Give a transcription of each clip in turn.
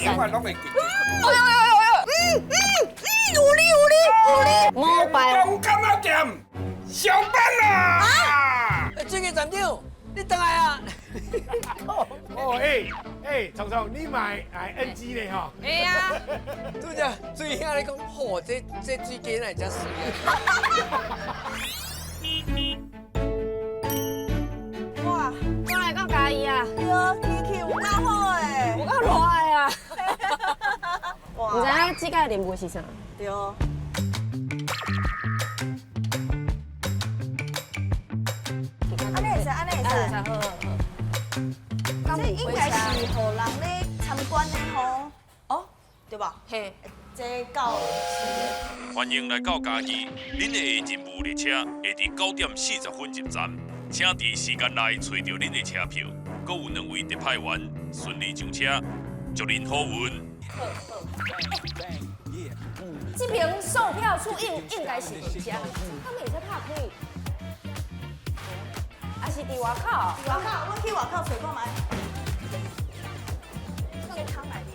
永遠攏會記。哎呦呦呦呦！有理有理有理。摩拜。東柑仔店上班啦！最近站長，你轉來啊？哦，哎哎，聰聰，你嘛會 NG 咧吼？哎呀，拄才水兄咧講，吼，這水雞哪會遮水啊？哇，我來到嘉義啊！對，天氣有夠好的，有夠熱的啊！哇，毋知影這個任務是啥？對。按呢會使，按呢會使。好好好。這應該是予人咧參觀的吼，哦，對吧？嘿。這到歡迎來到嘉義，恁的任務列車會佇9點40分入站，請佇時間內揣著恁的車票。閣有兩位特派員順利上車，祝恁好運。這邊售票處應該是佇遮，他們會使拍開，還是佇外口？佇外口，阮去外口揣看覓。這窗內面。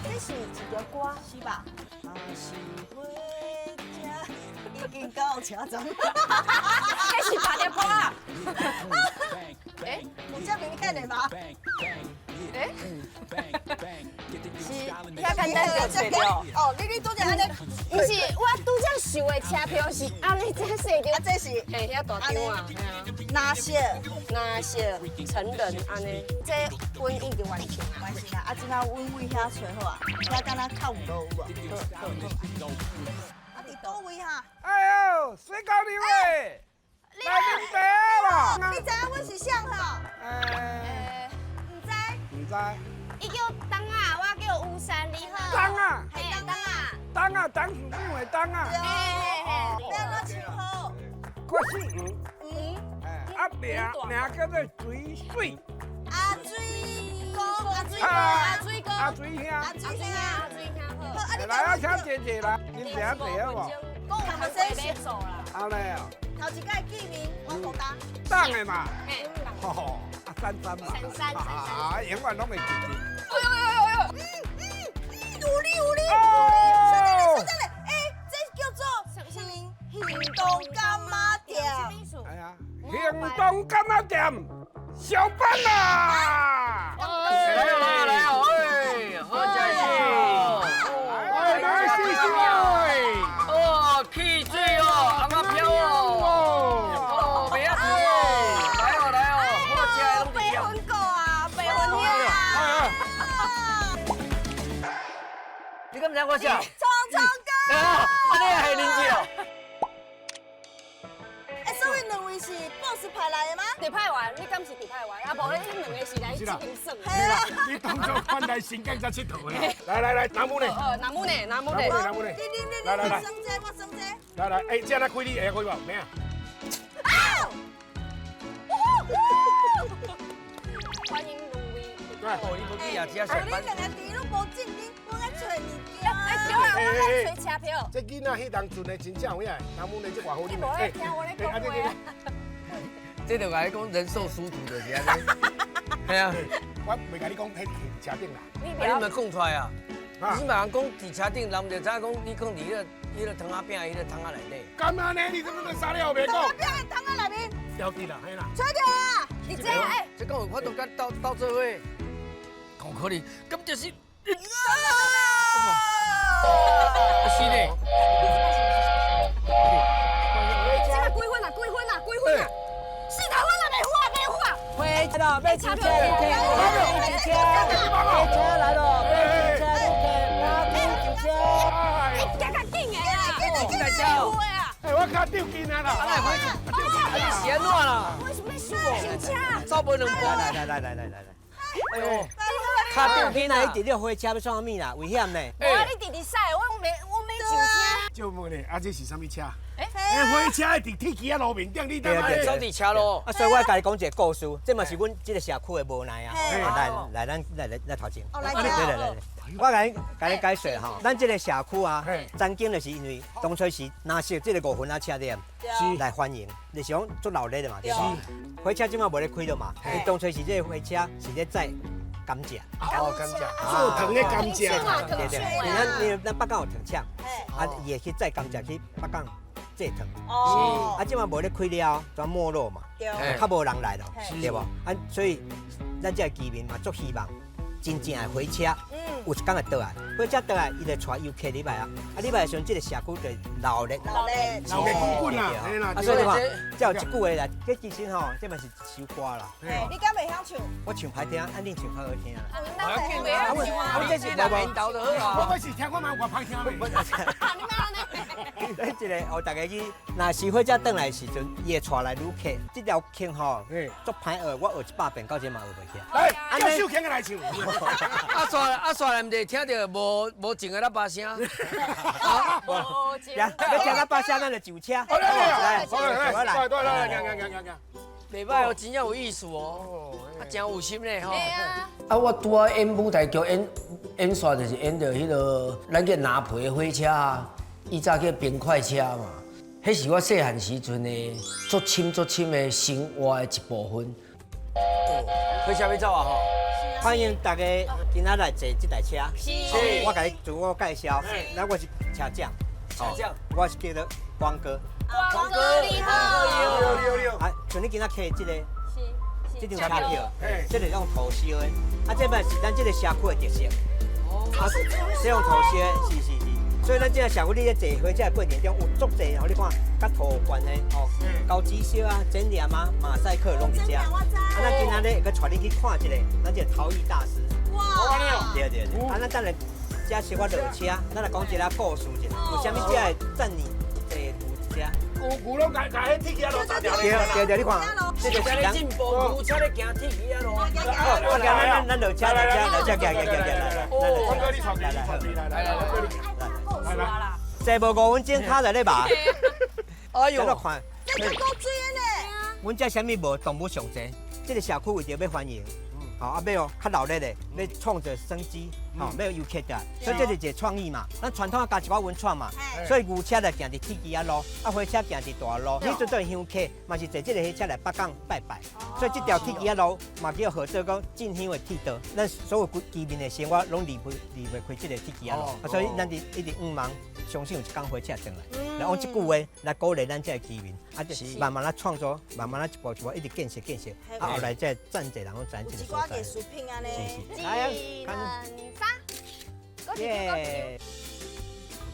這是一條歌，是吧？啊，是火車已經到車站。這是別條歌。欸，有這明顯的嗎？欸，是遐簡單就揣著。哦，你拄才按呢？毋是，我拄才收的車票是按呢這細張。啊，這是嘿，遐大張啊。哪些？哪些成人按呢？這阮已經完成啊。完成啊！啊，這擺阮位遐揣好啊，遐敢若較有路有無？好，好，好。啊，佇佗位哈？哎呦，水狗牛嘞！來啉茶啦！你知影阮是誰吼？欸，毋知。毋知。伊叫東仔，我叫吳山，你好。東仔。嘿，東仔。東仔，董事長的東仔。對。嘿嘿。欲按怎稱呼？我姓吳。吳。哎，啊名叫做水水。阿水哥，阿水哥，阿水哥，阿水兄。阿水兄，阿水兄好。來啊，請坐坐啦，啉茶茶好無？講有啥要做啦？安呢哦。頭一擺見面，我孤單。黨的嘛。吼，啊珊珊嘛。珊珊，珊珊。啊，永遠攏會記得。哎呦呦呦呦！有理有理有理，稍等咧，稍等咧，欸，這叫做行動柑仔店。哎呀，行動柑仔店上班啦！來哦來哦，哎，好食是。哎，來試試哎。哦，汽水哦，尪仔飄哦。哦，袂仔水。來哦來哦，好食的攏白粉果啊，白粉兄啊。你敢知我啥？聰聰哥。啊，按呢也係鄰居哦。欸，所以兩位是 boss 派來的嗎？特派員，你敢是特派員？啊，無咧，恁兩個是來這邊耍。嘿啊。你當作翻來新疆才𨑨迌的。來來來，南木呢？哦，南木呢？南木呢？南木呢？你你你來來來，我耍這，我耍這。來來，欸，這按怎開你會曉開無？咩啊？啊！歡迎兩位。哦，你無去夜市上班。你兩個佇攏無正經，阮愛揣物件。哎，對啊，我愛揣車票。這囡仔彼當陣的真正有影，南木呢這偌好啉。你無愛聽我咧講話啊？這就共你講人獸殊途就是按呢。係啊，我袂共你講，彼佇車頂啦。你啊，你嘛講出來啊？你嘛講佇車頂，人就知影講你講佇彼個湯仔餅彼個桶仔內底。敢按呢？你這麼啥了袂講？湯仔餅的桶仔內面。掉地啦，嘿啦。揣著啊！你這欸，這敢有法度佮鬥鬥做伙？講可能，咁就是。是咧。這擺幾分啊？幾分啊？幾分啊？四頭分啊，袂赴啊，袂赴啊！火車了，欲上車，欲上車，火車來了，欲上車，欲上車。欸，行較緊的啦，緊來緊來緊來啊！欸，我跤吊筋啊啦！你是按怎啦？我想欲上車。走無兩步。來來來來來來來。哎呦，跤吊筋啊！你佇咧火車欲創啥物啦？危險呢！無啊，你直直駛，我袂上車。借問咧，啊，這是啥物車？嘿，哎，火車佇鐵枝仔路面頂，你等對走佇車路。啊，所以我共你講一個故事，這嘛是阮這個社區的無奈啊。來來，咱來來來頭前。來來來來，我共你解說吼，咱這個社區啊，曾經就是因為當初是藍色這個五分仔車店來歡迎，就是講足鬧熱的嘛，對無？火車這馬無咧開了嘛，伊當初是這個火車是咧載甘蔗。哦，甘蔗，做糖的甘蔗。對對，因為咱咱北港有糖廠，啊，伊會去載甘蔗去北港製糖。哦。啊，這馬無咧開了，就沒落嘛，較無人來咯，對無？啊，所以咱這個居民嘛，足希望真正的火車，有一天會倒來，火車倒來，伊就帶遊客入來啊。啊，入來的時陣，這個社區就鬧熱，鬧熱，鬧熱滾滾啊！啊，所以你看，才有這句話啦。這其實吼，這嘛是一首歌啦。你敢袂曉唱？我唱歹聽，啊，恁唱較好聽啦。啊，你袂曉唱啊？我這是緣投就好啊。我是聽我嘛有偌歹聽袂。你莫按呢。這個哦，大家去，若是火車轉來的時陣，伊會帶來旅客。這條曲吼，足歹學，我學100遍到這嘛學袂起來。來，叫秀琴來唱。啊，煞啊煞來，毋是聽著無無靜的喇叭聲。無靜。要聽喇叭聲，咱就上車。來，來，來，來，來，來，來，來，袂歹哦，真正有意思哦，啊，真有心咧吼。啊，我拄仔演舞台劇演演煞就是演著彼个咱叫藍皮的火車啊，以早叫冰塊車嘛。彼是我細漢時陣的足深足深的生活的一部分。火車欲走啊吼！歡迎大家今仔來坐這台車。是。我共你自我介紹，那我是車長。車長。我是叫做光哥。光哥你好。啊，像你今仔騎這个，這張車票，這个用土燒的，啊，這擺是咱這个社區的特色。哦。啊，這用土燒的，是是是。所以咱這个社區，你咧坐火車的過程中，有足濟吼，你看佮土有關的吼，高級燒啊、剪黏啊、馬賽克攏佇遮。啊，咱今仔日會閣帶你去看一下，咱這个陶藝大師。哇！對對對。啊，咱等下遮小可落車，咱來講一个故事者。為啥物遮會遮爾濟牛車？牛牛攏共共彼鐵枝仔路砸掉對對對，你看，這個是進步，牛車咧行鐵枝仔路。好，咱咱落車落車落車，行行行行來來。光哥你帶來來來來來來來。坐無5分鐘，跤就咧麻。哎呦，看，這足夠水的呢。阮遮啥物無動物上濟，這个社區為著欲歡迎，吼啊欲哦較鬧熱的，欲創造生機，吼欲遊客的，所以這是一个創意嘛。咱傳統加一寡文創嘛，所以牛車就行佇鐵枝仔路，啊火車行佇大路。彼陣對香客嘛是坐這个火車來北港拜拜，所以這條鐵枝仔路嘛叫號做講進香的鐵道。咱所有居民的生活攏離不開這个鐵枝仔路，啊所以咱佇一直向望，相信有一天火車轉來，來用這句話來鼓勵咱這个居民，啊就慢慢仔創作，慢慢仔一步一步一直建設建設，啊後來才遮濟人攏知影這个所在。藝術品按呢。是是。一、兩、三，耶！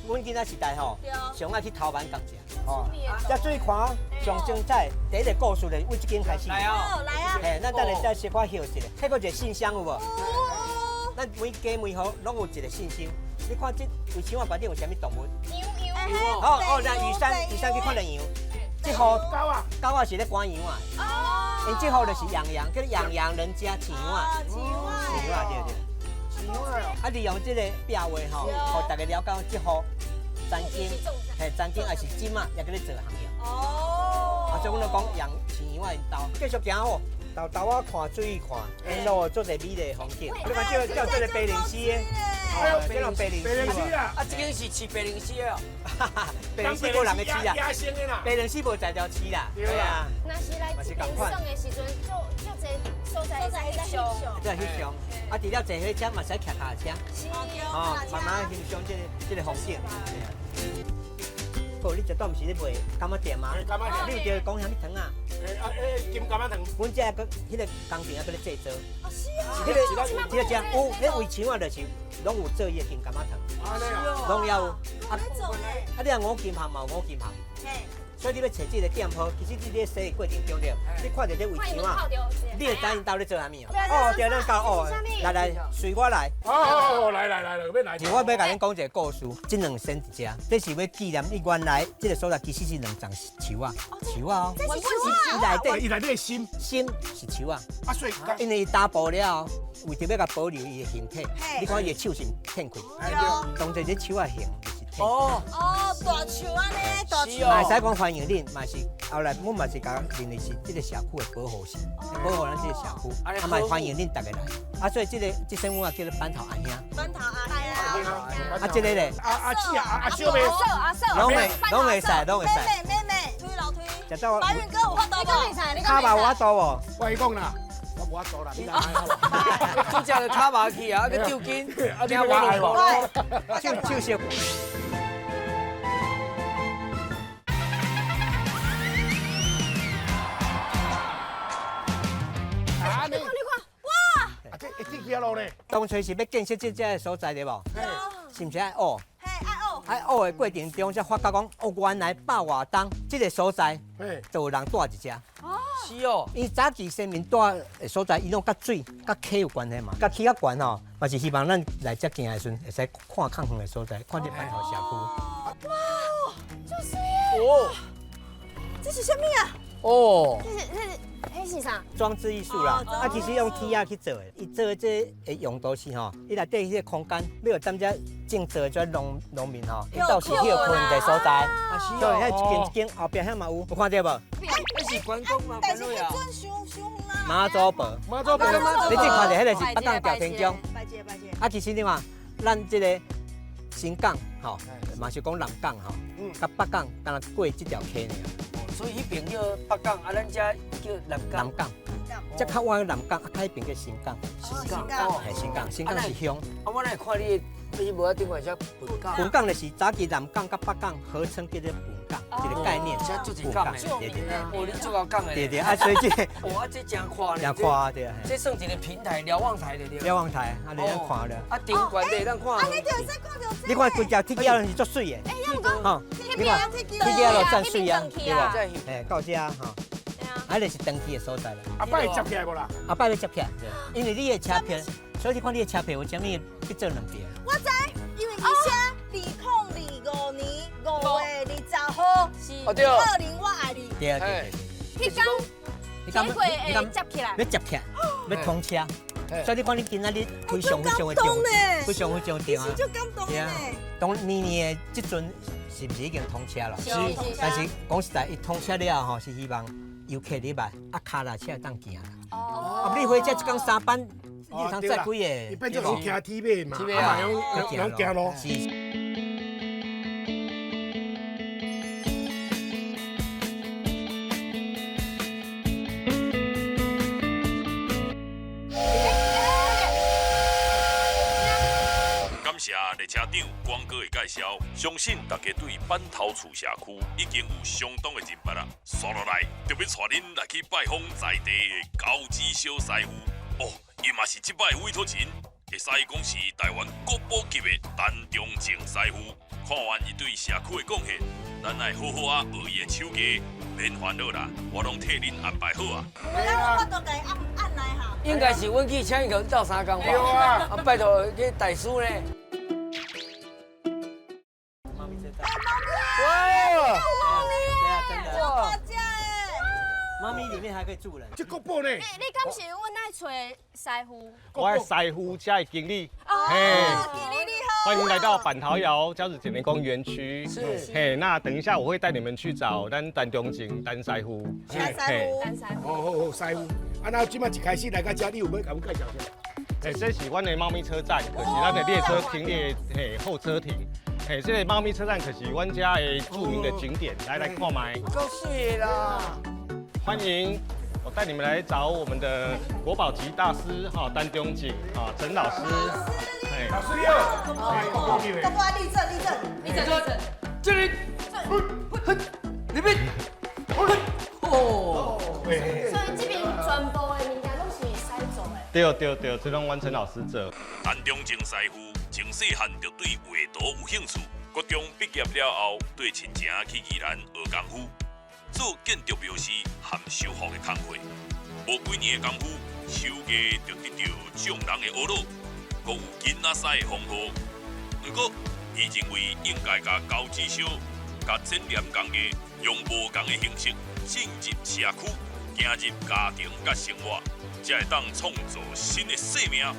阮囡仔時代吼，上愛去偷挽甘蔗。哦，遮注意看，上精彩第一个故事就為這間開始。來哦，來啊！嘿，咱等下再小可歇一下，彼閣一个信箱有無？咱每家每戶攏有一个信箱。你看這圍牆仔內底有啥物動物？羊羊。哦哦，來雨山，雨山去看著羊。這戶狗仔，狗仔是咧趕羊仔。哦。𪜶這戶就是養羊，叫做養羊人家飼羊仔。飼羊仔。飼羊仔對對。飼羊仔哦。啊，利用這个壁畫吼，予大家了解這戶曾經，嘿，曾經也是這馬也閣咧做行業。哦。啊，所以阮攏講養飼羊仔𪜶兜，繼續行哦。豆豆仔看水看，沿路足濟美麗的風景。你看這個這個白靈絲的，哦，這種白靈絲啦。啊，這間是飼白靈絲的哦。白靈絲無人會飼啊。野生的啦。白靈絲無在條飼啦。對啊。若是來這邊耍的時陣，足足濟所在會使翕相。這翕相。啊，除了坐火車嘛，使騎腳踏車。是。哦，慢慢欣賞這個風景。好，你這段毋是咧賣柑仔店嗎？柑仔店。你有著講啥物糖啊？欸啊欸，金柑仔糖。阮這閣彼个工廠還閣咧製作。哦，是啊。彼个這個遮有，彼圍牆仔就是攏有做伊的金柑仔糖。攏也有。啊，啊，你若五金行嘛有五金行。所以你欲揣這个店鋪，其實你咧踅的過程中對，你看著這圍牆仔，你會知𪜶兜咧做啥物哦？哦，對，咱到哦，來來，隨我來。哦哦哦，來來來來，欲來。是我欲共恁講一个故事，這兩仙佇遮，這是欲紀念伊原來這个所在其實是兩層樹仔，樹仔哦。這是樹仔。伊內底，伊內底的心，心是樹仔。啊，所以因為伊打破了後，為著欲共保留伊的形體，你看伊的手是展開，當作這樹仔形。哦，哦，大樹按呢，大樹。嘛會使講歡迎恁，嘛是後來阮嘛是共認為是這个社區的保護神，保護咱這个社區，啊嘛歡迎恁逐个來。啊，所以這个這聲阮也叫做板頭阿兄。板頭阿兄。啊，這个咧，阿阿姊啊，阿小妹。阿嫂阿嫂。攏會使，攏會使。妹妹妹妹，推樓梯。食到。白雲哥有法度無？跤肉有法度無？我跟你講啦，我無法度啦，你來。主食就跤肉去啊，去抽筋，驚我攏無。手手烧。啊！你看，你看，哇！啊，這會鐵橋路呢？當初是欲建設這這个所在對無？是毋是愛挖？嘿，愛挖。愛挖的過程中，才發覺講，哦，原來百外冬這个所在，就有人住佇遮。哦，是哦。因為早期先民住的所在，伊攏佮水、佮溪有關係嘛，佮起較懸吼，嘛是希望咱來遮行的時陣，會使看較遠的所在，看這板頭社區。哇，就是哦，這是啥物啊？哦，這是這是。彼是啥？裝置藝術啦，啊，其實用鐵仔去做的，伊做的這个用途是吼，伊內底彼个空間，欲予踮遮種植的這農農民吼，伊到時歇睏的所在，所以遐一間一間後壁遐嘛有，有看著無？彼是關公嘛？但是彼陣傷傷遠啊。媽祖婆。媽祖婆。你這看著彼个是北港朝天宮。拜謝拜謝。啊，其實你看，咱這个新港吼，嘛是講南港吼，佮北港敢若過這條溪爾。所以彼邊叫北港，啊，咱遮叫南港。南港，這較晚南港，啊，彼邊叫新港。新港，嘿，新港，新港是鄉。啊，我來看你，你無仔頂懸遮本港。本港就是早期南港佮北港合稱叫做本港，一个概念。這足濟港的，對對。哦，你足𠢕講的。對對，啊，所以這個。哇，這真寬真寬對。這算一个平台，瞭望台對對。瞭望台，啊，你咱看了。啊，頂懸的咱看。啊，你就會使看著。你看規條鐵橋是足媠的。欸，抑毋過，吼，彼邊鐵橋路讚媠啊，對無？欸，到遮吼。啊，就是轉去的所在啦。後擺會接起來無啦？後擺欲接起來，因為你的車票，所以你看你的車票有啥物欲做兩遍。我知，因為伊寫2025年5月20號，是二零我愛你。對對對。彼工，鐵軌會接起來。欲接起來，欲通車。所以你看，你今仔日非常非常的重，非常非常重啊！足感動呢。當年年的這陣是毋是已經通車了？是。但是講實在，伊通車了後吼，是希望遊客入來，啊，跤踏車會當行啦。哦。啊，你火車一工三班，你通載幾個？伊變做是騎鐵馬嘛，啊嘛用用行路。是。感謝列車長廣哥的介紹，相信大家對板頭厝社區已經有相當的認識啦。紲落來，就欲帶恁來去拜訪在地的高志小師傅。哦，伊嘛是這擺的委託人，會使講是台灣國寶級的陳中正師傅。看完伊對社區的貢獻，咱愛好好仔學伊的手藝，免煩惱啦，我攏替恁安排好啊。咱有法度共伊按按來哈？應該是阮去請伊共阮鬥相共吧？對啊，啊拜託去大師呢。貓咪哇！對啊，真的。大隻的。貓咪裡面還可以住人。這國寶呢？你敢是阮愛揣師傅？我的師傅遮的經理。哦，經理你好。歡迎來到板頭窯交趾簡廉宮園區。是。嘿，那等一下我會帶你們去找咱陳中正陳師傅。陳師傅。陳師傅。哦好好，師傅。啊，那這擺一開始來到這，你有欲共阮介紹啥？嘿，這是阮的貓咪車站，就是咱的列車停列嘿候車亭。嘿，這个貓咪車站可是阮遮的著名的景點，來來看覓。夠媠的啦！歡迎，我帶你們來找我們的國寶級大師哈，陳中正啊，陳老師。老師你好。國寶立正，立正，立正，立正。這裡，裡面，哦。所以這邊全部的物件攏是師做的。對對對，這攏阮陳老師做。陳中正師傅從細漢就對畫圖有興趣，國中畢業了後，綴親情去宜蘭學功夫，做建築廟師和修復的工課。無幾年的功夫，手藝就得到眾人的呵咾，閣有囡仔師的封號。毋過，伊認為應該共高志燒、共剪黏工藝用無仝的形式進入社區，行入家庭佮生活，才會當創造新的生命。啊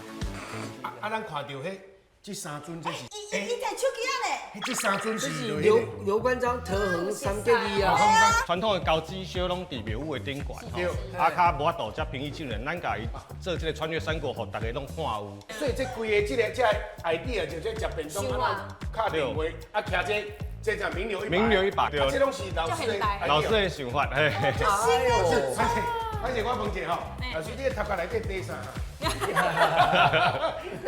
啊！咱看著彼這三尊，這是。伊伊提手機仔咧。這三尊是劉劉關張陶恆三結義啊。傳統的鉤子燒攏佇廟宇的頂懸吼，啊較無法度遮平易近人，咱共伊做這個穿越三國，予逐家攏看有。所以這規个這个這 idea 就這食便當啊，敲電話啊，徛這這叫名流一百，名流一百，對。這攏是老師的老師的想法，嘿。是，反正我問一下吼，老師你的頭殼內底底啥？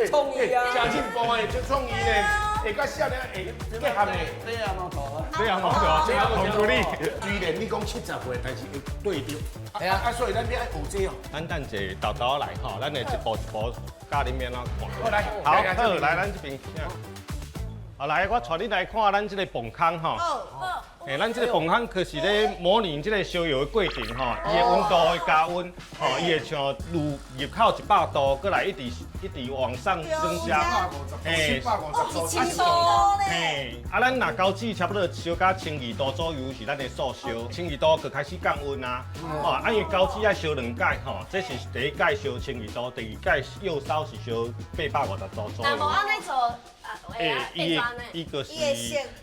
創意啊，真進步的，出創意呢，會較少年會結合的。這樣毛頭啊，這樣毛頭，這樣紅鼓勵。雖然你講70歲，但是會對著。啊啊，所以咱欲愛學這哦。咱等一下豆豆來吼，咱會一步一步教恁按怎看。好來，好，好來，咱這邊。好來，我帶你來看咱這個磅空吼。欸，咱這個磅空可是咧模擬這個燒窯的過程吼，伊的溫度會加溫，吼，伊會像入入口100度，閣來一直一直往上增加，欸，1000度嘿，啊，咱若鉤子差不多燒到1200度左右是咱的素燒，1200度就開始降溫啊，吼，啊，因為鉤子愛燒兩擺吼，這是第一擺燒1200度，第二擺釉燒是燒850度左右。若無按呢做。欸，伊的伊就是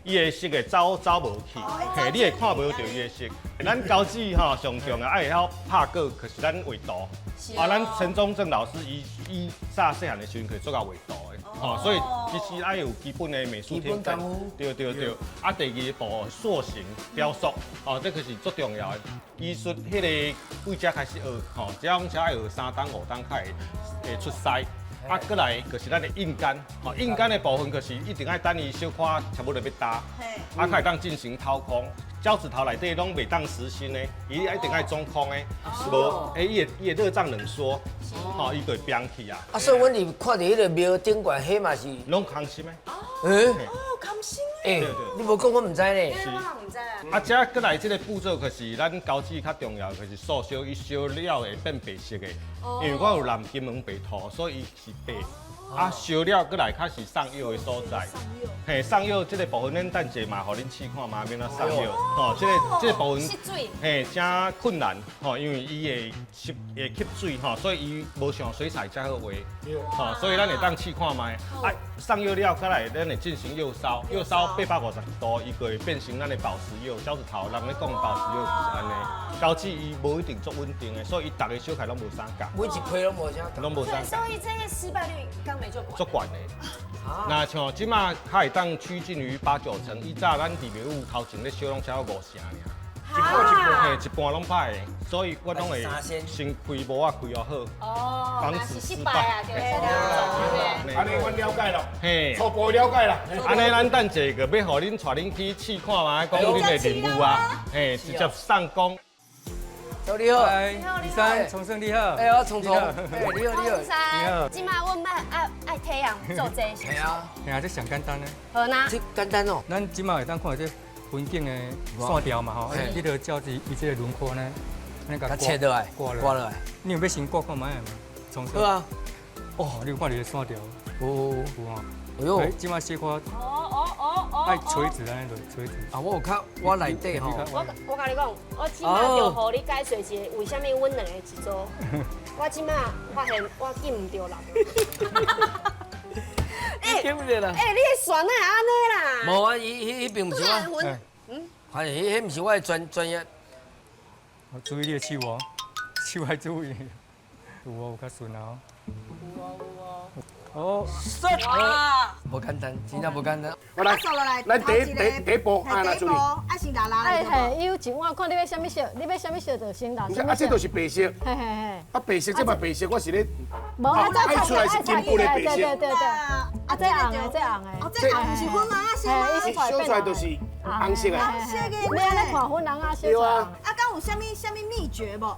伊的色會走走無去，嘿，你會看無著伊的色。咱鉤子吼上重要愛會曉拍稿，可是咱畫圖。啊，咱陳忠正老師伊伊早細漢的時陣，佢做甲畫圖的，吼，所以其實愛有基本的美術天分。對對對。啊，第二步塑形雕塑，哦，這可是足重要的。藝術彼个對遮開始學，吼，這攏才愛學3冬5冬才會會出師。啊，閣來就是咱的印桿，吼，印桿的部分就是一定愛等伊小可差不多欲焦，啊，才會當進行掏空。膠紙頭內底攏袂當實心的，伊一定愛中空的，無，欸，伊會伊會熱脹冷縮，吼，伊就會扁去啊。啊，所以阮佇看著彼个廟頂懸，彼嘛是攏空心的。欸，哦，空心的。欸，你無講我毋知呢。是。我毋知啊。啊，這閣來這个步驟，可是咱鉤子較重要，就是素燒，伊燒了會變白色的，因為我有染金黃白塗，所以伊是白。啊，燒了閣來較是上釉的所在。嘿，上釉這个部分，咱等下嘛，予恁試看嘛，欲按怎上釉。吼，這个這个部分，嘿，誠困難，吼，因為伊會吸會吸水，吼，所以伊無像水彩遮好畫。吼，所以咱會當試看覓。啊，上釉了，閣來咱會進行釉燒，釉燒850度，伊就會變成咱的寶石釉。膠紙頭人咧講寶石釉就是按呢。鉤子伊無一定足穩定的，所以伊逐个燒起來攏無相仝。每一批攏無啥，攏無相仝。所以這個失敗率敢袂足懸。足懸的。若像這馬較會當趨近於八九成，以早咱佇廟宇頭前咧燒攏超過5成爾。一半一半，嘿，一半攏歹的，所以我攏會先開模仔開予好，哦，防止失敗。按呢阮了解咯，嘿，初步了解啦。按呢咱等一下個欲予恁帶恁去試看覓，講恁的任務啊，嘿，直接上工。你好，李三，崇生你好。哎，我聰聰，哎，你好，你好。崇生，這馬阮愛愛體驗做這個。係啊，係啊，這上簡單的。好呐。這簡單哦。咱這馬會當看這風景的線條嘛吼，你就照著伊這個輪廓呢，按呢共切落來，掛掛落來。你有欲先掛看覓嗎？崇生。好啊。哦，你有看著線條？有有啊。哎呦，這馬小可。哦哦哦哦。愛垂直按呢落，垂直。啊，我有較我內底吼。我我共你講，我這馬就予你解說一下，為啥物阮兩个一組？我這馬發現我見毋著人。見毋著人。欸，你的船哪會按呢啦？無啊，伊彼彼邊毋是我。嗯。反正彼彼毋是我的專專業。我注意你的手哦，手愛注意。有哦，有較順啊。有哦有哦。哦，哇！無簡單，真正無簡單。我來，來第一第第一步，啊，來處理。啊，先拉拉哎嘿，伊有一碗，看你欲啥物色，你欲啥物色就先拉。啊，這就是白色。嘿嘿嘿。啊，白色這嘛白色，我是咧。無啊，愛出來是金箔的白色。對對對對。啊，這紅的，這紅的。哦，這紅是粉紅仔色嗎？燒出來就是紅色的。紅色的。你按呢看粉紅仔色。對啊。啊，敢有啥物啥物秘訣無？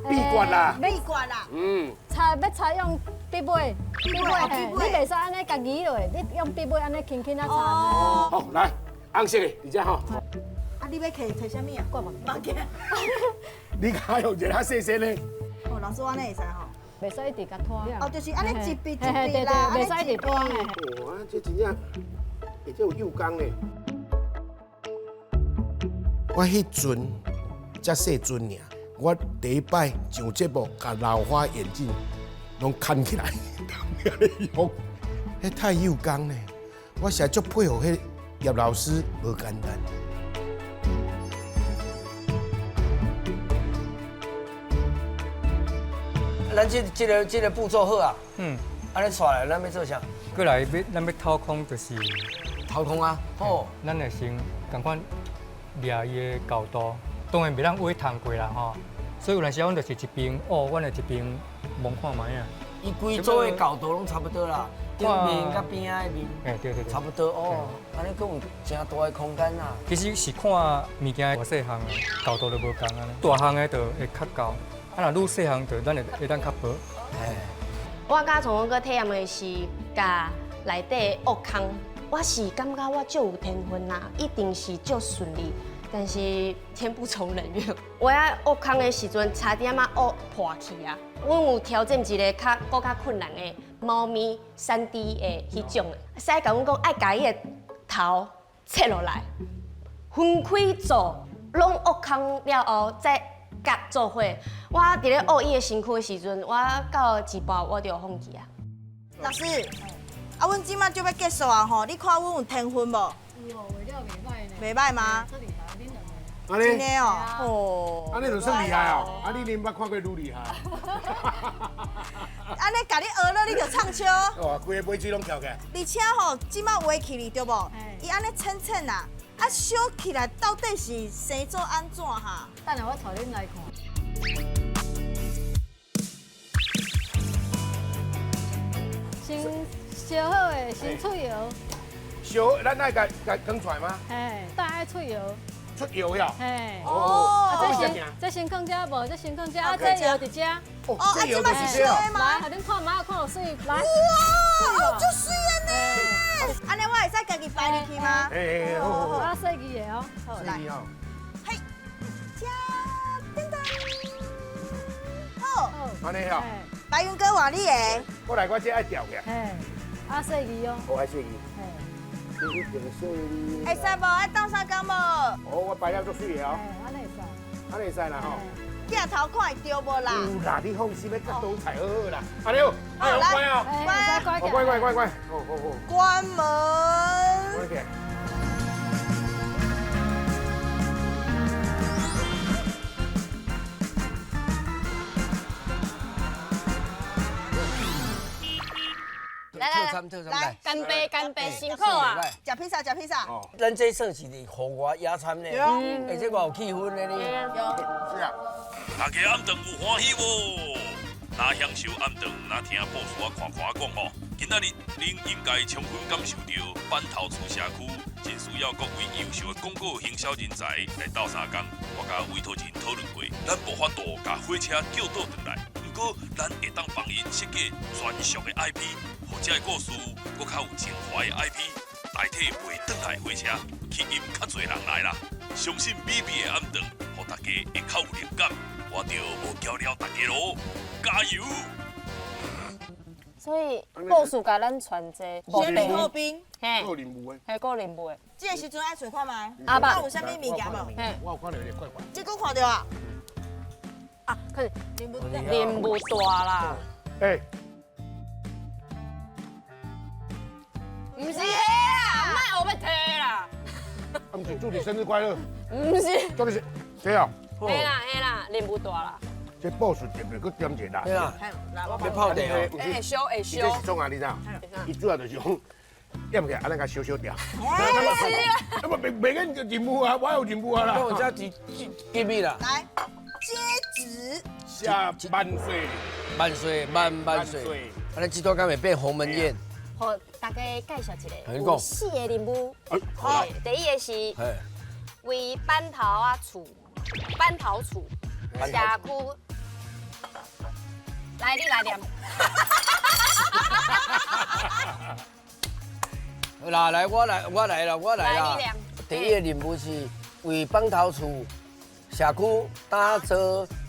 秘訣啦。秘訣啦。嗯。採欲採用筆尾，筆尾嘿，你袂使按呢共移落，你用筆尾按呢輕輕仔擦。好，來，紅色的，佇遮吼。啊，你欲摕摕啥物啊？掛目鏡。你較用一个較細細呢？哦，老師我按呢會使吼。袂使一直共拖。哦，就是按呢一筆一筆啦，袂使一直拖。哇，這真正，欸，這有幼工呢。我彼陣遮細陣爾，我第一擺上節目，共老花眼鏡攏牽起來，用，彼太幼工呢。我實在足佩服彼葉老師，無簡單。咱這個步驟好啊，按呢紲來，咱欲做啥？過來欲咱欲掏空就是掏空啊，好，咱會先仝款掠伊的厚度，當然袂當畫燙過啦吼。所以有陣時阮就是一邊挖，阮會一邊摸看覓啊。伊規組的厚度攏差不多啦，頂面佮邊仔的面，欸對對對，差不多哦。按呢閣有誠大的空間啦。其實是看物件大細項，厚度就無仝啊。大項的就會較厚。啊，若愈細項就咱會當較薄。我佮創哥體驗的是，共內底挖空，我是感覺我足有天分啦，一定是足順利。但是天不從人願，我遐挖空的時陣，差點仔挖破去啊！阮有挑戰一個較閣較困難的貓咪3D 的彼種的，師共阮講愛共伊的頭切落來，分開做，攏挖空了後再夾做伙。我佇咧挖伊的身軀的時陣，我到一半我就放棄啊。老師，啊，阮這馬就欲結束啊吼，你看阮有天分無？有哦，畫了袂䆀呢。袂䆀嗎？足厲害，恁兩個。真的哦，哦。按呢就算厲害哦，啊你恁捌看過愈厲害。按呢共你學了，你就暢銷。哇，規个尾水攏翹起來。而且吼，這馬畫起來對無？伊按呢淺淺啊，啊燒起來到底是生做按怎哈？等下我帶恁來看。先燒好的，先出油。燒，咱愛共共囥出來嗎？嘿，等愛出油。出油呀？嘿。哦。啊，這先放這，無這先放這，啊，這油佇這。哦，這油佇這。來，予恁看覓，看有媠。來。哇，足媠的呢！按呢，我會使家己擺入去嗎？哎，好好好。啊，細支的哦。好，來。嘿，加噔噔。好。按呢哦。白雲哥，換你的。我來，我這愛調起來。嘿，啊，細支哦。我愛細支。嘿。一定細支。會使無？愛鬥相共無？哦，我擺了足媠的哦。按呢會使。按呢會使啦吼。鏡頭看會著無啦？有啦，你放心，欲佮倒菜好好啦。按呢好，哎，關哦。關，關關關關，好好好。關門。關起來。來來來，乾杯乾杯，辛苦啊！食披薩，食披薩。咱這算是佇戶外野餐呢，欸，這偌有氣氛的呢。是啊。大家暗頓有歡喜無？若享受暗頓，若聽布事仔看看講吼，今仔日恁應該充分感受著板頭厝社區真需要各位優秀的廣告行銷人才來鬥相共。我佮委託人討論過，咱無法度共火車叫倒轉來，毋過咱會當幫𪜶設計專屬的 IP，予這个故事閣較有情懷的 IP，代替袂轉來火車，吸引較濟人來啦。相信美味的暗頓，予大家會較有靈感。我就無教了大家囉，加油！所以布事共咱傳這個先禮後兵，嘿，個任務的，嘿，個任務的。這個時陣愛揣看覓？阿爸有啥物物件無？我有看著有點怪怪。這閣看著啊？啊，可是任務大啦。欸，毋是彼啦，莫學欲提啦。啊，毋是祝你生日快樂。毋是。祝你生，對哦。嘿啦嘿啦，任務大啦。這布事特別閣點一個啦。對啦，欲泡茶哦。會燒會燒。這是創啊，你知影？伊主要就是講，要毋起，按呢共燒燒掉。是啊。啊，袂袂緊任務啊，我有任務啊啦。我這是機密啦。來，接旨。下萬歲！萬歲萬萬歲！按呢這段敢會變鴻門宴？予大家介紹一下，有四個任務。好，第一個是為板頭仔厝，板頭厝社區。來，你來念。好啦，來我來，我來啦，我來啦。第一個任務是為板頭厝社區打造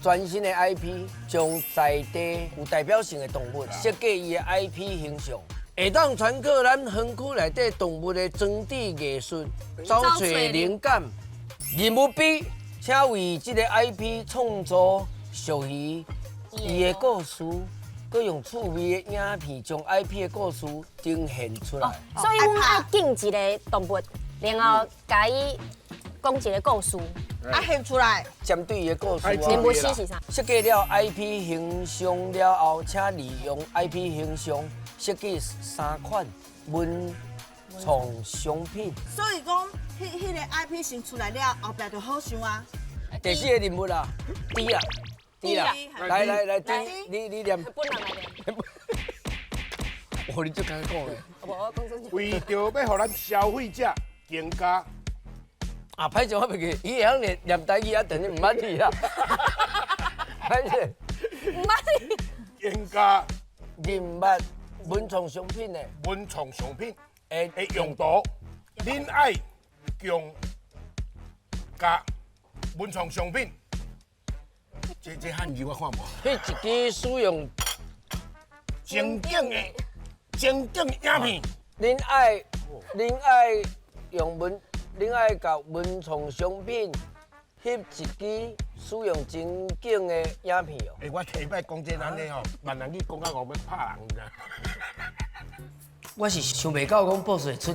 全新的 IP，將在地有代表性的動物設計伊的 IP 形象，會當傳播咱園區內底動物的裝置藝術，找揣靈感。任務 B，請為這個 IP 創造屬於伊的故事。閣用趣味的影片將 IP 的故事呈現出來。所以阮愛揀一个動物，然後共伊講一个故事。啊，翕出來。針對伊的故事啊。任務四是啥？設計了 IP 形象了後，請利用 IP 形象設計三款文創商品。所以講，彼个 IP 先出來了，後壁就好想啊。第四个任務啦，D 啦，D 啦，來來來，D，你念。本人來念。哦，你足敢講的。無，我講真。為著欲予咱消費者更加啊，歹勢我袂記，伊會曉念念台語啊，等於毋捌字啦。歹勢。毋捌字。更加認捌文創商品的文創商品的用途，恁愛用佮文創商品，這漢字我看無。彼一支使用情景的情景影片。恁愛共文創商品翕一支使用情景的影片哦。欸，我第一擺講這按呢吼，閩南語講到我欲拍人，你知？我是想袂到講 boss 會出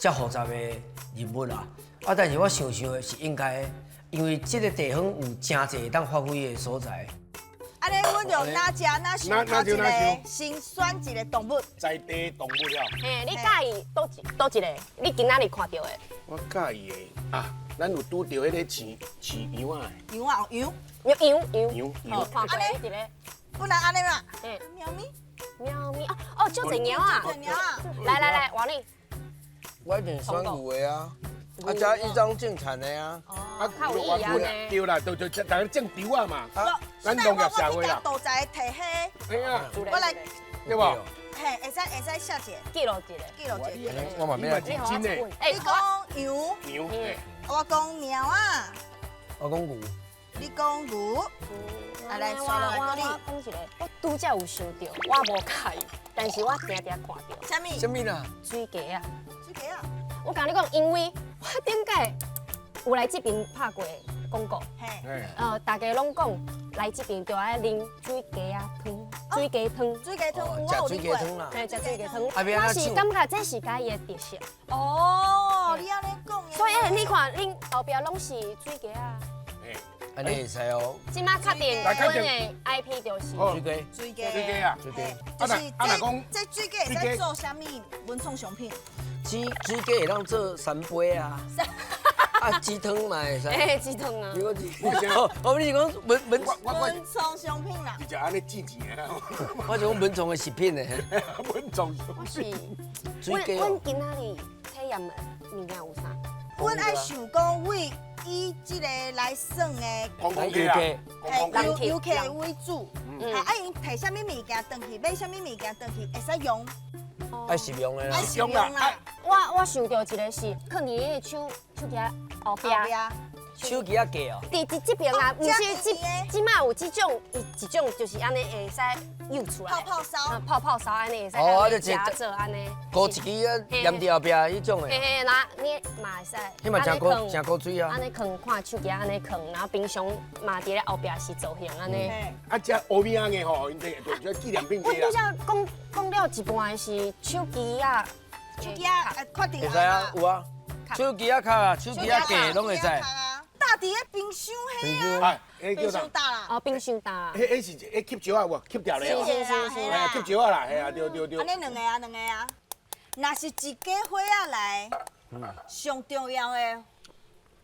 遮複雜的任務啦，啊，但是我想想的是應該的，因為這個地方有誠濟會當發揮的所在。按呢，阮就哪食哪想頭一個，先選一個動物。在地動物了。嘿，你佮意佗一个？你今仔日看著的？我佮意的啊，咱有拄著彼個飼飼羊仔的。羊仔，羊。羊羊羊羊。看過一个。不然按呢嘛。喵咪。喵咪哦哦，足濟貓啊！足濟貓啊！來來來，換你。我一定選牛的啊，啊，遮一張種田的啊，啊，較有意義呢。對啦，就大家種稻仔嘛，啊，咱農業社會啦。我去甲提彼，嘿啊，我來，對無？嘿，會使會使寫一个，記錄一个，記錄一个。我嘛欲來認真的。你講羊，羊，我講貓仔，我講牛。你講牛，啊來，刷落來，閣你。我講一个，我拄才有想著，我無佮意，但是我定定看著。啥物？啥物啦？水雞仔。水雞仔。我共你講，因為我頂擺有來這邊拍過廣告，大家攏講來這邊就愛啉水雞仔湯，水雞湯，水雞湯有食水雞湯啦，嘿，食水雞湯。我是感覺這是佮伊的特色。哦，你按呢講。所以你看，恁後壁攏是水雞仔。按呢會使哦。這馬確定，阮的 IP 就是水雞，水雞，水雞啊，水雞。就是這水雞會使做啥物文創商品？水雞會當做三杯啊，啊雞湯嘛會使。欸，雞湯啊。你講哦，你是講文文創商品啦？直接按呢煮錢的啦。我是講文創的食品的。文創商品。我是，阮今仔日體驗的物件有啥？阮愛想講為以這个來耍的，遊客，遊客為主，啊，𪜶提啥物物件轉去，買啥物物件轉去，會使用，愛實用的啦，愛實用啦。我想著一个是，囥佇彼个手機後壁。手機仔架哦。佇這邊啊，毋是這這馬有這種，一種就是按呢會使扭出來。泡泡燒。泡泡燒按呢會使。哦，就夾做按呢。糊一支啊，黏佇後壁彼種的。嘿嘿，那你嘛會使。彼嘛誠古誠古錐啊。按呢囥看手機按呢囥，然後平常嘛佇咧後壁是造型按呢。啊，這烏米仔的吼，𪜶這就紀念品。我拄才講講了一半的是手機仔，手機仔確定。會使啊，有啊，手機仔殼啊，手機仔架攏會使。搭佇咧冰箱彼啊，冰箱搭啦，哦，冰箱搭。彼是彼吸石仔有無？吸掉咧。是是是是。哎，吸石仔啦，嘿啊，對對對。按呢兩个啊，兩个啊。若是一家伙仔來，上重要的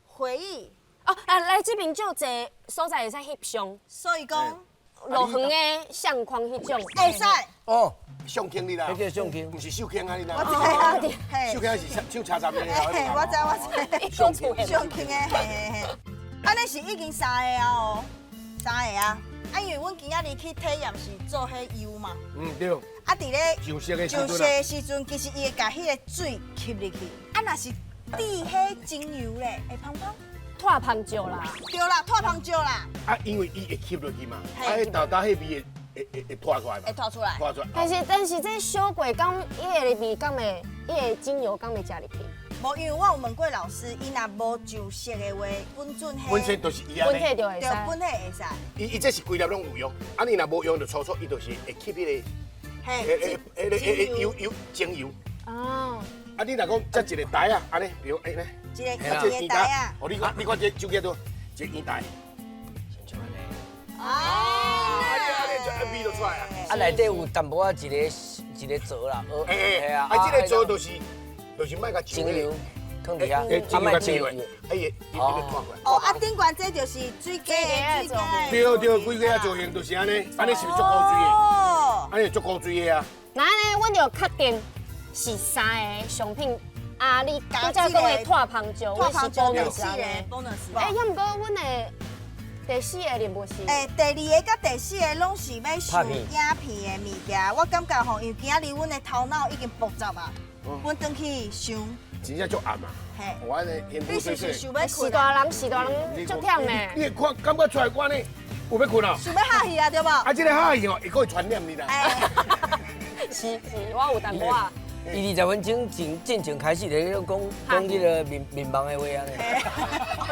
回憶。哦，啊，來這邊足濟所在會使翕相。所以講，路遠的相框彼種。會使。哦，相框你啦。彼叫相框，毋是相框啊，你啦。我知啊，相框是手車站的。嘿，我知我知。相框相框的，嘿嘿嘿。按呢是已經三个啊哦，三个啊。啊，因為阮今仔日去體驗是做彼油嘛。嗯，對。啊，佇咧上色的上色的時陣，其實伊會共彼个水吸入去。啊，若是滴彼精油咧，會芳芳。脫芳蕉啦。對啦，脫芳蕉啦。啊，因為伊會吸落去嘛，啊，彼豆豆彼味會脫出來嘛。會脫出來。脫出來。但是這小過敢伊个味敢會，伊个精油敢會食入去？無，因為我有問過老師，伊若無上色的話，本準彼本身就是伊按呢。本體就會使。對，本體會使。伊這是規粒攏有用，啊你若無用就粗粗，伊就是會吸彼個，嘿，會油油精油。哦。啊你若講這一個台啊，按呢，比如按呢，一個圓台啊。哦，你看你看這手機都一個圓台。啊！啊，味就出來啊！啊，內底有淡薄仔一个一个槽啦，欸啊，這个槽就是莫共精油，放佇遐，啊，莫精油，哎，伊伊个拖过来。哦，啊，顶悬這就是水雞的水雞。對對，規个造型就是按呢，按呢是毋是足古錐的？按呢足古錐的啊。那按呢，阮就確定是三个商品。啊，你拄才講的拓芳椒，阮是 bonus 的。欸，抑毋過阮的。第四個任務是，欸，第二个佮第四个攏是欲想影片的物件。我感覺吼，因為今仔日阮的頭腦已經爆炸啊，阮轉去想，真正足暗啊！嘿，我按呢，你是是想欲睏？是大人是大人足忝的。你會看感覺出來我呢有欲睏啊？想欲哈戲啊，對無？啊，這個哈戲吼，會閣會傳染你啦。是是，我有淡薄仔。伊20分鐘前進前開始就咧講講彼个面面盲的話按呢，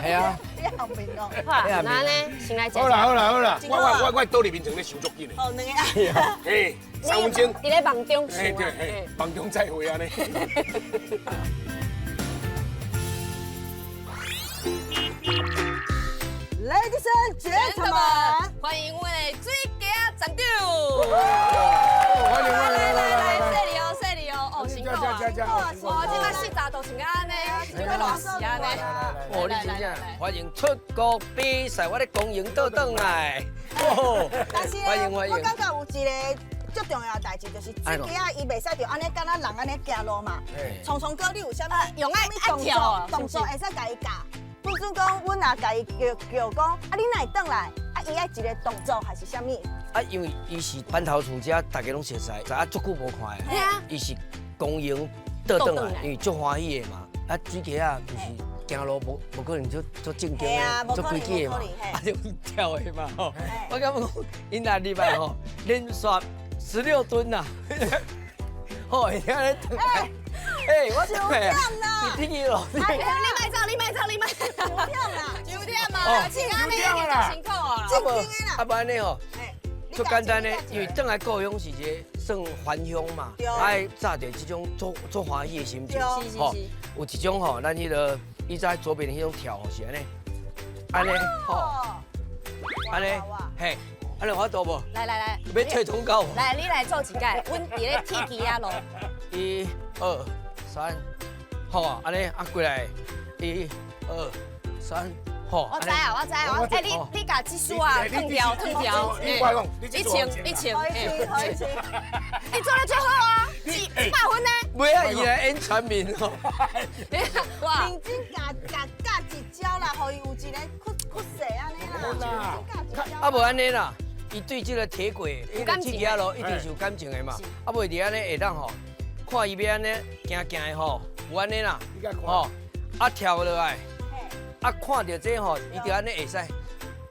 係啊，你後面哦。好，那呢，先來。好啦好啦好啦，我倒佇眠床咧想足緊的。哦，兩个啊。嘿，3分鐘。佇咧夢中想。嘿對，嘿，夢中再會按呢。Ladies and gentlemen，歡迎阮的水雞仔站長。歡迎歡迎來來來來。哇，這擺40度穿甲按呢，就欲熱死按呢。哦，你真正歡迎出國比賽，我咧光榮倒轉來。哦，但是呢，我感覺有一個足重要的代誌，就是水雞仔伊袂使就按呢，敢若人按呢行路嘛。聰聰哥，你有啥物用愛動作？動作會使共伊教。本準講，阮若共伊叫叫講，啊，你哪會轉來？啊，伊愛一個動作還是啥物？啊，因為伊是板頭厝遮，大家攏熟似，啊，足久無看的。伊是光榮倒轉來，因為足歡喜的嘛。啊，水雞仔就是行路無可能足正經的，足規矩的嘛，啊就跳的嘛吼。我感覺講，𪜶若禮拜吼連續16噸呐，吼，會聽咧轉來。欸，我轉來啊！你聽伊咯。你莫走，你莫走，你莫。九點啦，九點嘛，九點啦，辛苦啊。啊無按呢吼。足簡單的，因為轉來故鄉是一个算還鄉嘛，愛紮著這種足歡喜的心情，吼。有一種吼，咱彼个伊在左邊的彼種跳是按呢，按呢，吼，按呢，嘿，按呢有法度無？來來來，欲退通告。來，你來做一擺，阮佇咧鐵枝仔路。1、2、3，好啊，按呢啊過來，1、2、3。我知啊，我知啊，哎，你共這束啊，脫掉脫掉，你穿你穿，你做得最好啊，100分呢。尾仔伊來演全面哦。哇！認真教教教一招啦，予伊有一個酷勢按呢啦。啊無按呢啦，伊對這個鐵軌、彼個鐵枝路一定是有感情的嘛。啊無佇按呢會當吼，看伊欲按呢行行的吼，有按呢啦，吼，啊跳落來。啊，看著這吼，伊就按呢會使，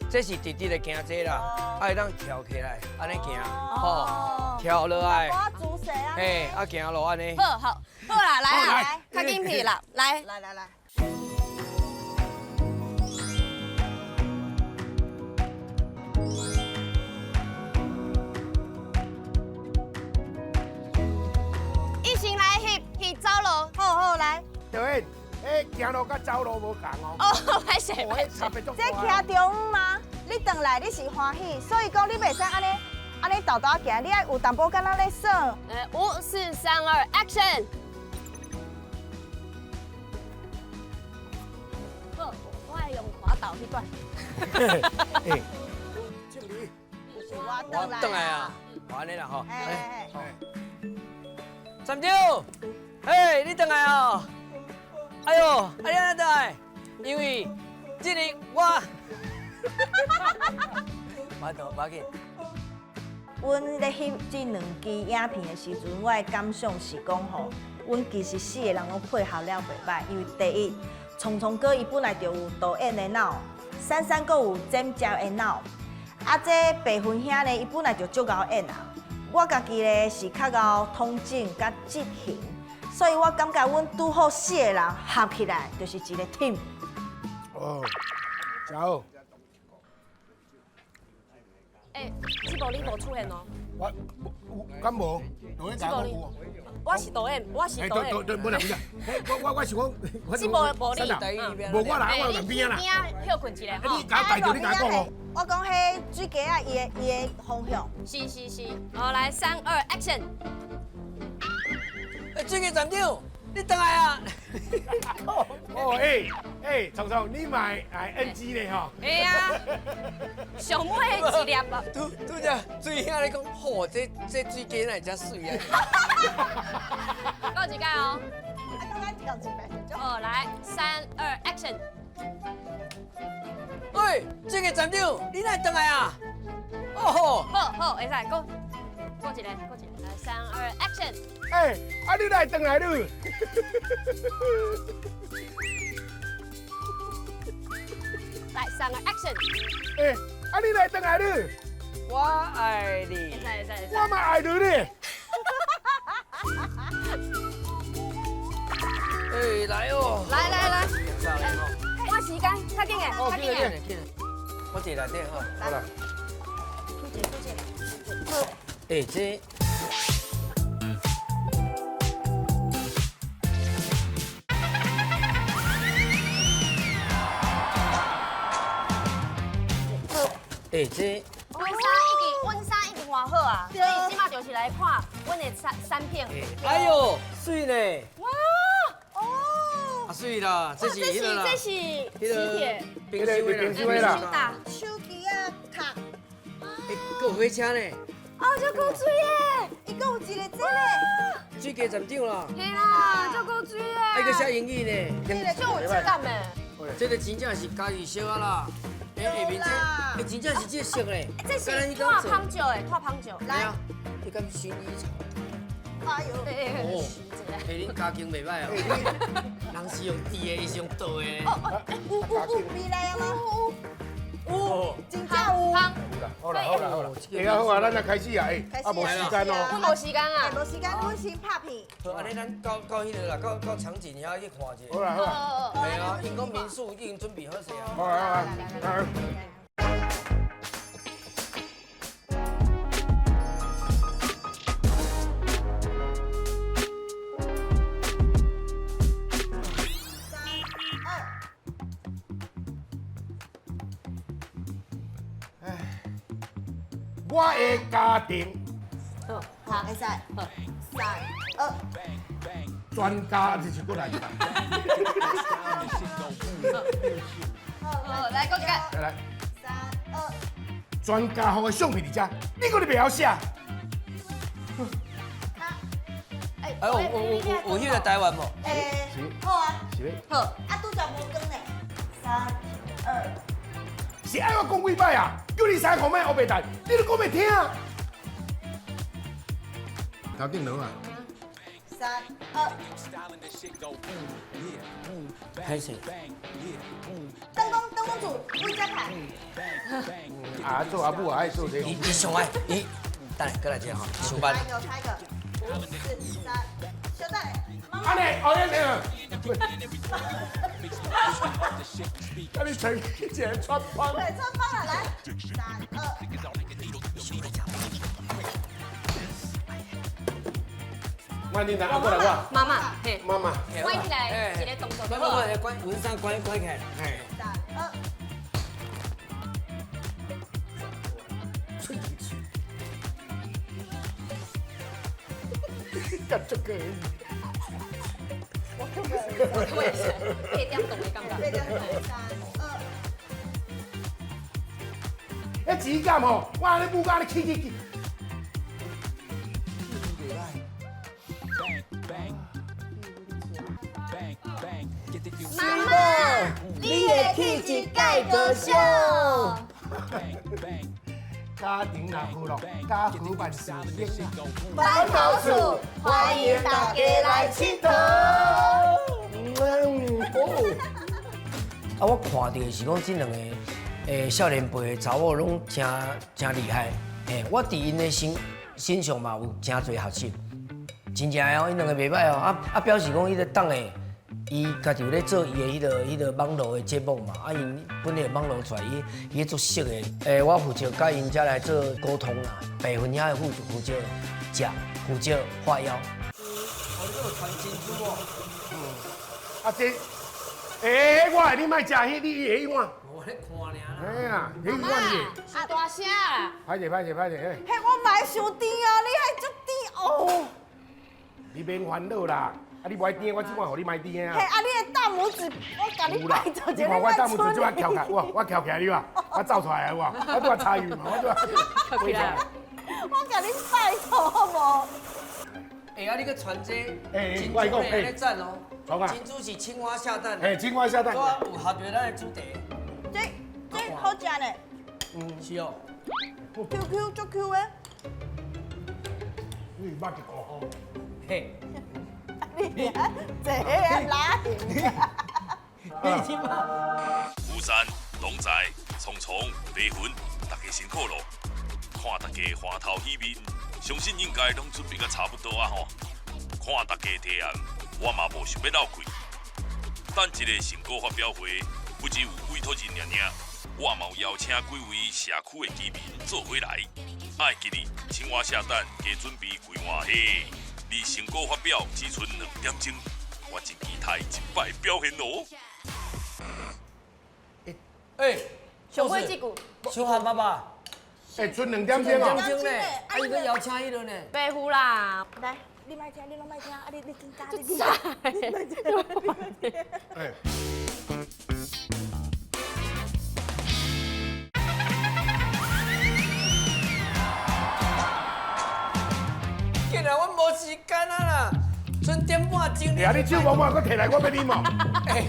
這是直直的行這啦，啊會當跳起來，按呢行，吼，跳落來，嘿，啊行路按呢。好好好啦，來啦，較緊去啦，來來來來。一起來翕翕走路，好好來。導演。欸，行路佮走路無仝哦。哦，歹勢，歹勢。這徛中嗎？你轉來你是歡喜，所以講你袂使按呢按呢沓沓行，你愛有淡薄敢若咧耍。5、4、3、2，Action！好，我愛用滑倒去管。我轉來啊，我按呢啦吼。站長，嘿，你轉來哦。哎喲，啊你按怎轉來？因為這个我，無多，無要緊。阮咧翕這兩支影片的時陣，我的感想是講吼，阮其實4個人攏配合了袂歹，因為第一，聰聰哥伊本來就有導演的腦，珊珊閣有剪接的腦，啊，這白雲兄呢，伊本來就足𠢕演啊。我家己咧是較𠢕統整佮執行，所以我感覺阮拄好四個人合起來就是一個 team。哦，真好。欸，這部你無出現哦。我有，敢無？導演講有。我是導演，我是導演。對對，無啦無啦，我是講，這部無你，無我啦，我佇邊仔啦。邊仔歇睏一下吼。你共帶著你共講哦。我講彼水雞仔，伊的方向。是是是，好來，3、2，Action！水雞站長，你轉來啊！哦，欸欸，聰聰，你嘛會 NG 咧吼？會啊，上尾一粒啊！拄拄才水兄咧講，吼，這水雞哪會遮媠啊？夠一個哦。啊，剛剛跳一遍。好，來，3、2，Action！喂，這個站長，你哪會轉來啊？哦吼！好好，會使，閣一個，閣一個，來，3、2，Action！欸，啊你哪會轉來你？來，3、2，Action！欸，啊你哪會轉來你？我愛你。會使會使。我嘛愛你咧。欸，來哦。來來來。我時間，較緊的，較緊的。我坐內底吼。好啦。拄者拄者。欸，這。欸，這。阮衫已經換好啊，所以這馬就是來看阮的產品。哎呦，媠呢！哇，哦，啊媠啦，這是彼個啦，這是磁鐵，冰箱的啦，手機啊卡。欸，閣有火車呢。哦，這夠媠的，伊閣有一個這個。水雞站長啦。嘿啦，這夠媠的。啊，閣寫英語呢。這個足有質感的。這個真正是家己燒啊啦。欸，下面這，欸，真正是這色嘞。這是拖芳酒的，拖芳酒。來啊，這敢薰衣草。哎呦，哦，欸，恁家境袂歹哦。人是用甜的，伊是用倒的。哦哦，有味來啊嗎？有，真正有。好啦好啦好啦，欸好啊，咱來開始啊，欸，啊無時間哦。阮無時間啊。無時間，阮先拍片。好，按呢咱到彼个啦，到場景遐去看一下。好啦好啦。對啊，𪜶講民宿已經準備好勢啊。好啊好啊。我的家庭，好，會使，3、2，專家這是過來。好，來，閣一個。來來。 3、2，專家予的相片佇遮，你閣咧袂曉寫？哎，有彼個台灣無？欸，好啊。是咧。好。啊，拄才無光呢。3、2。是愛我講幾擺啊？叫你三箍莫烏白代，你都講袂聽。頭頂落啊！ 3、2。開始。燈光組，阮遮看。啊，做阿母啊，愛做這個。伊上愛，伊等下過來一下吼，上班。猜一個，猜一個。5、4、3，小等。按呢，哦，那個。啊！你穿一个穿帮。对，穿帮了，来，3、2。我你拿过来我。媽媽，嘿。媽媽。關起來，一個動作就好。關，門閂關起來。嘿。3、2。吹吹。甲足过瘾。我也是，八點鐘的感覺。八點鐘，3、2。迄指甲吼，我按呢舞甲按呢起起起。媽媽，你的氣質蓋高尚。家庭若和樂，家和萬事興。板頭厝，歡迎大家來𨑨迌。啊，我看到的是講這兩個少年輩的查某攏誠厲害，嘿，我佇𪜶的身上嘛有誠濟學習。真正的哦，𪜶兩个袂䆀哦，啊啊表示講彼个党的，伊家己有咧做伊的彼个网路的节目嘛，啊𪜶本来网路出来，伊伊咧做熟的，我负责佮𪜶遮来做沟通啦，白云遐的负责食，负责画腰。哦，你有传珍珠哦？嗯，啊这，我的你莫食彼，你彼碗。我咧看尔啦。哎呀，彼碗是。啊大声啦！歹势歹势歹势，嘿，我嘛会伤甜哦，你还足甜哦。你免烦恼啦，啊你无爱甜，我这碗予你莫甜啊。嘿，啊你的大拇指，我共你拜托一下，你看我大拇指这摆翘起来，我我翘起来你话，我走出来啊我，我拄仔参与嘛，我拄仔。翘起来。我共你拜托好无？哎，啊你阁传这珍珠咧，咧赞哦。珍珠是青蛙下蛋。嘿，青蛙下蛋。拄仔有合著咱的主题。这好食呢。嗯，是哦。 Q Q 足 Q 的。你捌一个吼？嘿。你这个拉你听嘛？吴山、龙仔、聪聪、白云，大家辛苦咯！看大家欢头喜面，相信应该拢准备甲差不多啊吼。看大家提案，我嘛无想欲落气。等一个成果发表会，不只有委托人尔尔，我嘛有邀请几位社区的居民做伙来。爱记得青蛙下蛋，加准备几碗嘿。离成果发表只賰2点钟，我真期待这摆表现哦。哎，上尾这句，小汉爸爸，哎，賰2点钟哦。2点钟呢，啊，伊阁邀请彼个呢。白胡啦。来，你莫听，你拢莫听，啊，你紧加，你紧加，你莫听，你莫听。哎。竟然我无时间啊啦，賰点半钟。哎呀，你手无无，阁提来我欲啉哦。哎。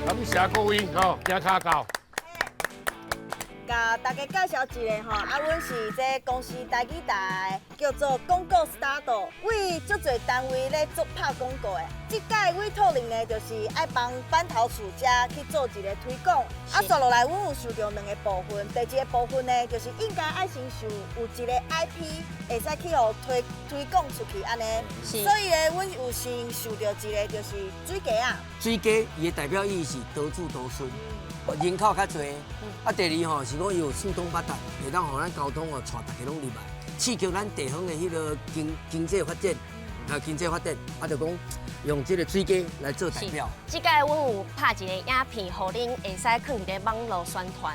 感谢各位吼，行跤到。共大家介绍一下吼，啊，阮是这公司台语台，叫做广告 Start，为足济单位咧做拍广告的。这届委托人呢，就是爱帮板头厝遮去做一个推广。啊，续落来，阮有想到两个部分。第一个部分呢，就是应该爱先想有一个 IP，会使去予推广出去按呢。所以呢，阮有先想到一个，就是水鸡仔。水鸡伊的代表意义是多子多孙。人口较济，啊，第二吼是讲伊有四通八达，会当予咱交通哦，带大家拢入来，刺激咱地方的彼个经济发展，啊，经济发展，啊，就讲用这个水鸡来做代表。这届阮有拍一个影片，予恁会使囥伫咧网路宣传，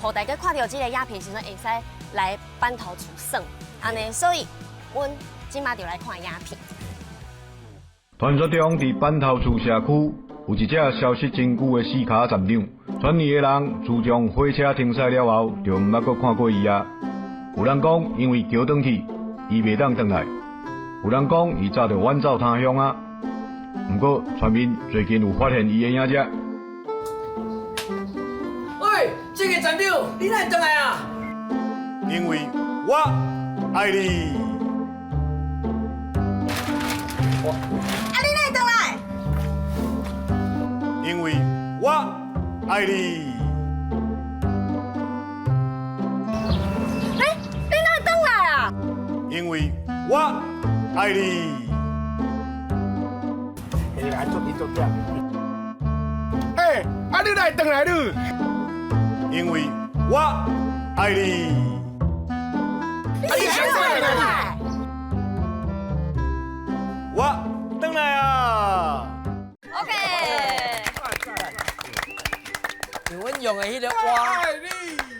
予大家看到这个影片时阵，会使来板头厝耍，按呢，所以阮这马就来看影片。传说中，伫板头厝社区有一只消失真久的四跤站长。全年的人自从火车停驶了后，就毋捌阁看过伊啊。有人讲，因为桥断去，伊袂当转来；有人讲，伊早就远走他乡啊。毋过，村民最近有发现伊的影子。喂，这个站长，你哪会转来啊？因为我爱你。啊，你哪会转来？因为我爱你。欸，你哪会转来啊？因为我爱你。哎，来做你做点。哎，啊你哪会转来你？因为我爱你。你是啥转来？我转来啊！ OK。阮用的彼个碗，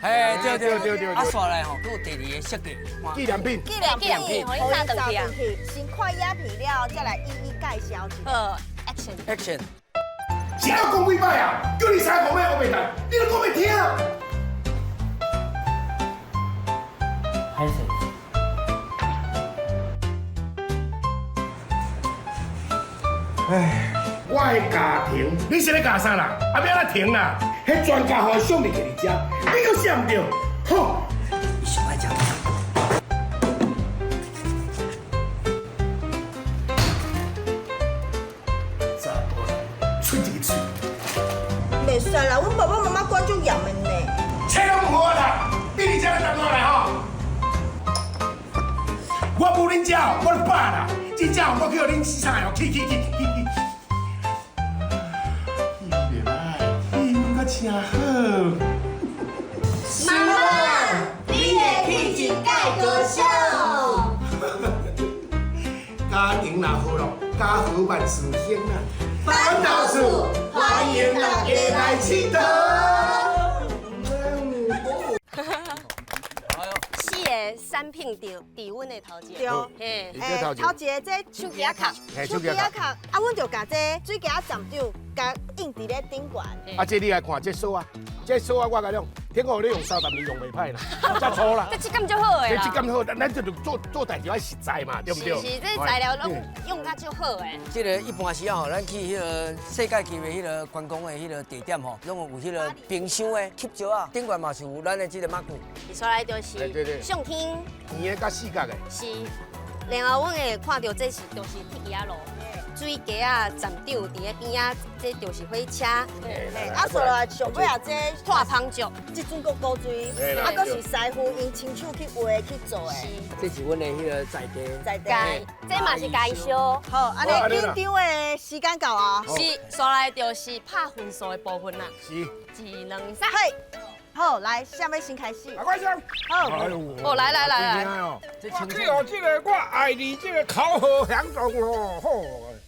嘿，对对对对，啊，煞来吼，阁有第二个设计，纪念品，纪念品，予𪜶转去啊。先看影片了，再来一一介绍一下。好，Action。 Action。是要讲几摆啊？叫你三五咩乌白蛋，你停。歹势。唉，我的家庭，你是咧教啥啦？啊，欲按怎停啦？彼专家予赏你伫遮，你阁写毋对，吼！伊上爱食。查甫人出一个喙。袂使啦，阮爸爸妈妈管足严的呢。册拢无好啦，你伫遮咧谈落来吼。我无恁遮，我就饱啦。真正我去予恁死啥哦，去去去去去。伊袂歹，伊感觉真好。妈妈，你的气质盖高尚。家庭若和乐，家和万事兴啊！板头厝，欢迎大家来𨑨迌。四个产品伫阮的头前。对，嘿，头一个这手机仔壳，手机仔壳，啊，阮就共这水机仔站长共印伫咧顶悬。啊，这你来看，这锁啊，这锁啊，我共你讲，天后你用30年用袂歹啦，遮粗啦。这质感足好的啦。这质感好，咱就做做代志爱实在嘛，对毋对？是是，这材料拢用甲足好的。这个一般时吼，咱去彼个世界级的彼个观光的彼个地点吼，拢有彼个冰箱的吸石仔，顶悬嘛是有咱的这个马具。接来就是上天圆的佮四角的。是，然后阮会看到这是就是铁枝仔路。水鸡仔站长伫咧边仔，这就是火车。啊，煞落来上尾啊，这拖芳石，这阵阁古锥，啊，阁是师傅𪜶亲手去画去做的。这是阮的彼个在地。在地。这嘛是家己烧。好，按呢紧张的时间到啊。是，煞来就是拍分数的部分啦。是。一、两、三。嘿。好，来，下面先开始。阿关兄。好。哦，来来来来。我去予这个我爱你这个口号响动哦，好。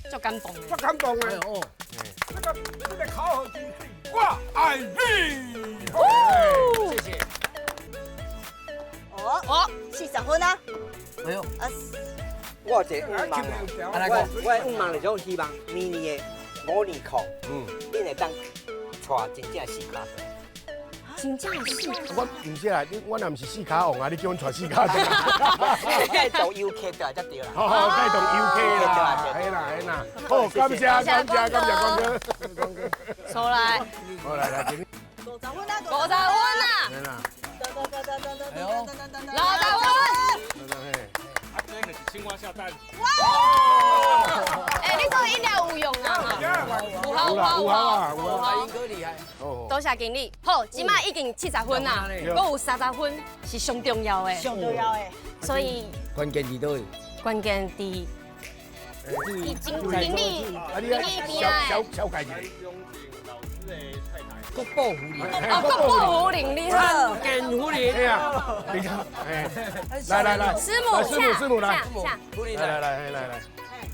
足感动，足感动的哦。这个口号真水，我爱你。谢谢。哦哦，40分啊。哎呦。我有一个愿望啊，我的愿望就是讲希望明年的5年后，恁会当带真正四跤。真正四跤？我毋是啦，你我若毋是四跤王啊，你叫阮带四跤。带动游客就才对啦。好好，带动游客啦，嘿啦嘿啦。好，感谢感谢感谢光哥。出来。好来来，50分啊！50分啊！60分。啊，这就是青蛙下蛋。哇！哎，你做饮料有用啊？有好有好有好，有好，英哥厉害。多谢经理。好，这摆已经70分啦，阁有30分是上重要的。上重要的。所以关键伫佗位？关键伫经经理，经理边仔小小改一下。国宝夫人。哦，国宝夫人，你好。建夫人。对啊，你看，哎，来来来，师母，师母，师母来，下，来来来来来，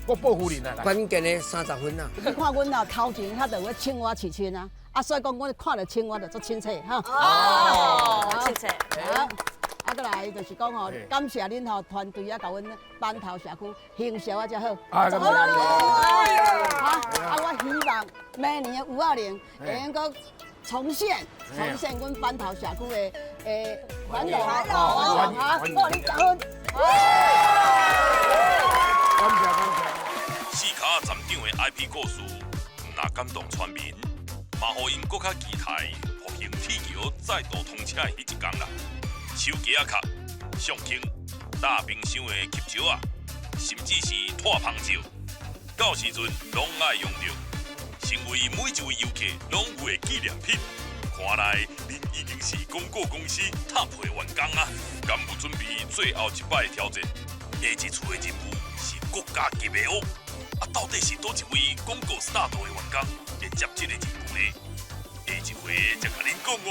国宝夫人来来。关键的30分啊！你看阮啊头前，遐就有青蛙饲亲啊，啊，所以讲阮看到青蛙就足亲切哈。哦，亲切。好，啊，阁来就是讲吼，感谢恁吼团队啊，共阮板头社区行销啊，遮好。啊，感谢。啊，啊，我希望明年的520会用阁重现，重现阮板头社区的繁荣，繁荣，好，我予你10分。感谢感谢。四跤站长的 IP 故事，毋但感动村民，嘛予𪜶阁较期待复兴铁桥再度通车的彼一天啦。手机仔壳、相机、大冰箱的吸石仔，甚至是拖芳石，到时阵拢爱用著，成为每一位游客拢有的纪念品。看来恁已经是广告公司top的员工啊，敢有准备最后一摆挑战？下一次的任务是国家级的哦。啊，到底是佗一位广告 start 的员工会接这个任务呢？下一回再共恁讲哦。